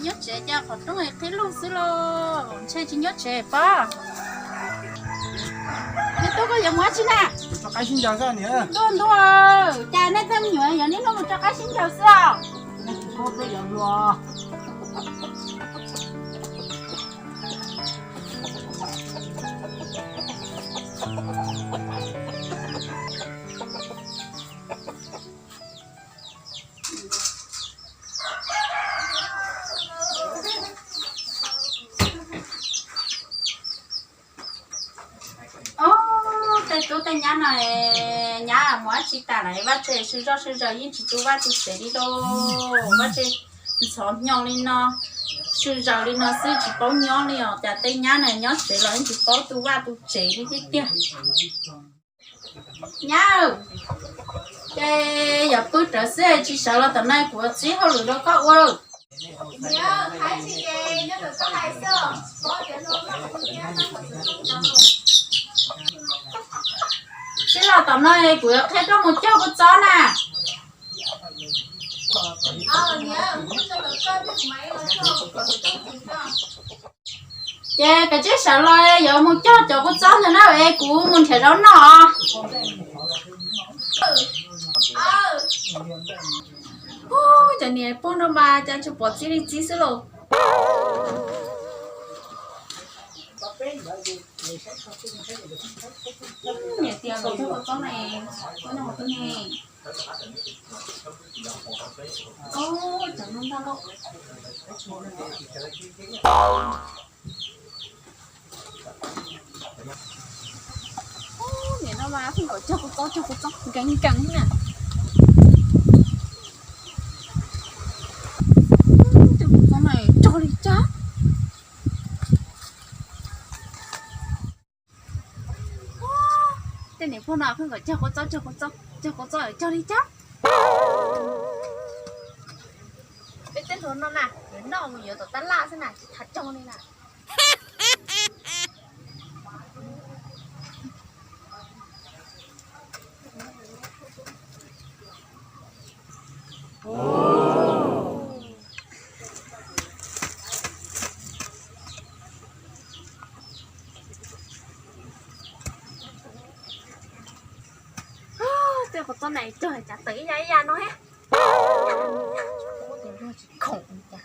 Nyob tsev cas qhov rooj qhib lug xwb lauj, ntshe tsis nyob tsev pob. Me tub, koj yuav mus dab tsi na? Ntuj ntuj, cas nej tej me nyuam yog niaj hnub mus rau qab sib ncaws xwb os? Tej tub tej nyab no, nyab mus dab tsi tas lawm, vaj tse sw zoj sw zaws yeej tsis tu vaj tu tsev li lauj. Vaj tse ntxhov nyo li no, sw zaws li no xwb tsis paub nyob li os. Cas tej nyab na nyob tsev los yeej tsis paub tu vaj tu tsev li thiab tiag. Nyab, ces yog pw rawv xwb tsis sawv los tom no kuv txib hauj lwm rau koj ua. Sib los tom no kuv yuav qhia koj mus cog kua txob na. Ces koj tsis sawv los yuav mus cog cov kua txob ntawd na es kuv mus nrhiav zaub noj. Cov niam pog no mas cas tsis pom txib li txib xwb lauj. Niam tias los cog kua txob ne, koj nyob qhov twg ne? Cov no ntag lauj. Niam no mas pheej kom cog kua txob cog kua txob nkees nkees na. Cog kua txob no cog li cas? Tej niam pog no pheej kom cog kua txob cog kua txob cog kua txob cog li cas? Peb tej hluas no na, yuav noj mus yuav tom tab laj xwb na, tsis tham cog li na. Tej kua txob na cog cas tawm ib yam ib yam no thiab. Tsis khoom li cas.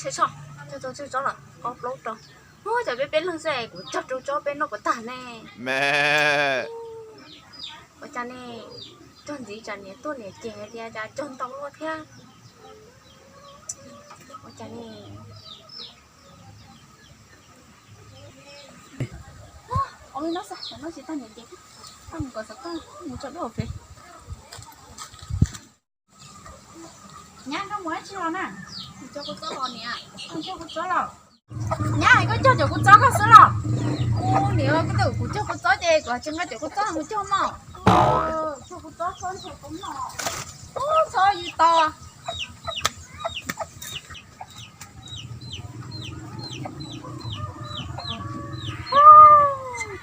Seb tso, cog tau tsawg tsob lawm, ob plaub rau. Ua cas peb peb leeg xwb kuv cog rau tsob peb noj puas tag ne? Ua cas ne? Cog ntxiv tsam niam tuaj niam cem hais tias cas cog ntau luaj thiab. Ua cas ne? Ua li no xwb, tam no tsis tag niam cem, koj mus kom xov tooj mus tso dua pem. Nyab, koj mus dab tsi los na? Mus cog kua txob los niam. Mus cog kua txob los? Nyab, koj cog cov kua txob koj xwb los? Ua niam, koj twb kuv cog kua txob ces kuv tsis nqa cov kua txob mus cog mog. Cog kua txob txhob ntshe kua mog. Ub, txhob yws tos.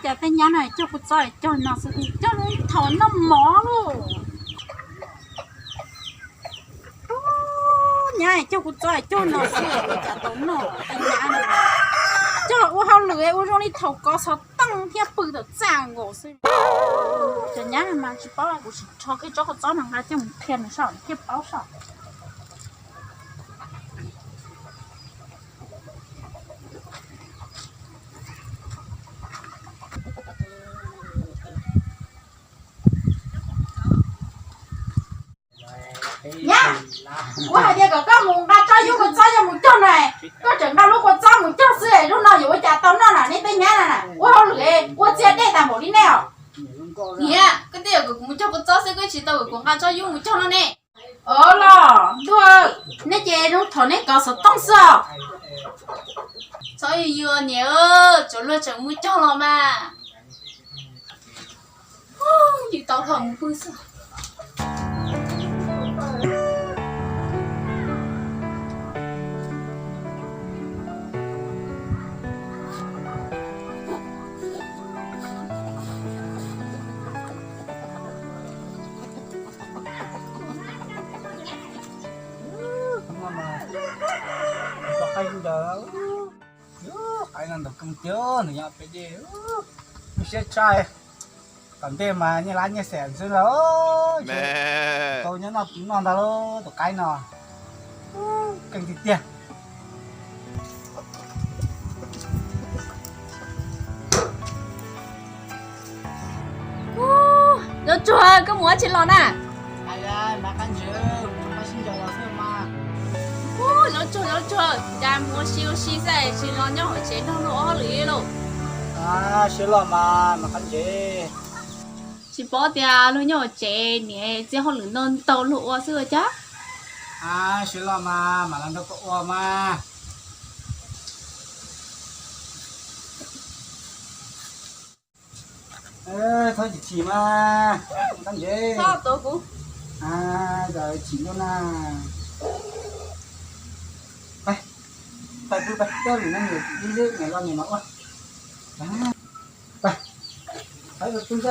Cas tej nyab no cog kua txob cog no xwb, cog li thaum noj mov lauj. Nyab cog kua txob cog no xwb, cas tau noj tej nyab no. Cog los ua hauj lwm ua zoo li thaum kov xov tooj thiab pw tom txaj nkaus xwb. Cov nyab no mas tsis paub, kuv sim rho kiag tsob kua txob no nqa coj mus qhia nws soj thiaj paub soj. Nyab, kuv hais tias kom koj mus nqa tsob yub kua txob coj mus cog na, koj tseem nqa lub kua txob mus cog xwb, lub no yuav ua cas tau noj na, nej tej nyab na, ua hauj lwm ua txia dej tas npaum li nej os. Niam, koj twb kom kuv mus cog kua txob xwb, koj tsis tau kom kuv nqa tsob yub mus cog no ne. Ov los ntuj, nej ces zoo thaum nej kov xov tooj xwb os. Txhob yws yws niam, tsuav luag tseem mus cog los mas. Yws tau los mus pw xwb. Ntawd, qaib no ntau kawg tiag, nws nyob pem dej, lub siab tshaj. Tom ntej mas nyiaj lab nyiaj xeem xwb los, tau nyob noj kuv noj ntag lauj tus qaib no, keej tiag tiag. Zaub tsuag, koj mus ua tsi los na? Zaub tsuag, zaub tsuag, cas mus ua si ua si xwb, tsis los nyob hauv tsev nrog luag ua hauj lwm li lauj? Siab loj mas, mas qab ntsev. Tsis paub tias luag nyob hauv tsev niam txiv hauj lwm no ntau luag ua xwb ua cas. Siab loj mas, mam los nrog koj ua mas. Txhob chim chim mas, qab ntsev. Txhob tuav kuv. Zam chim ntuj na. Pab, pab pw pab, coj lwm no niam ib lwm niam los niam mam ua. Pab, pab pw xwb.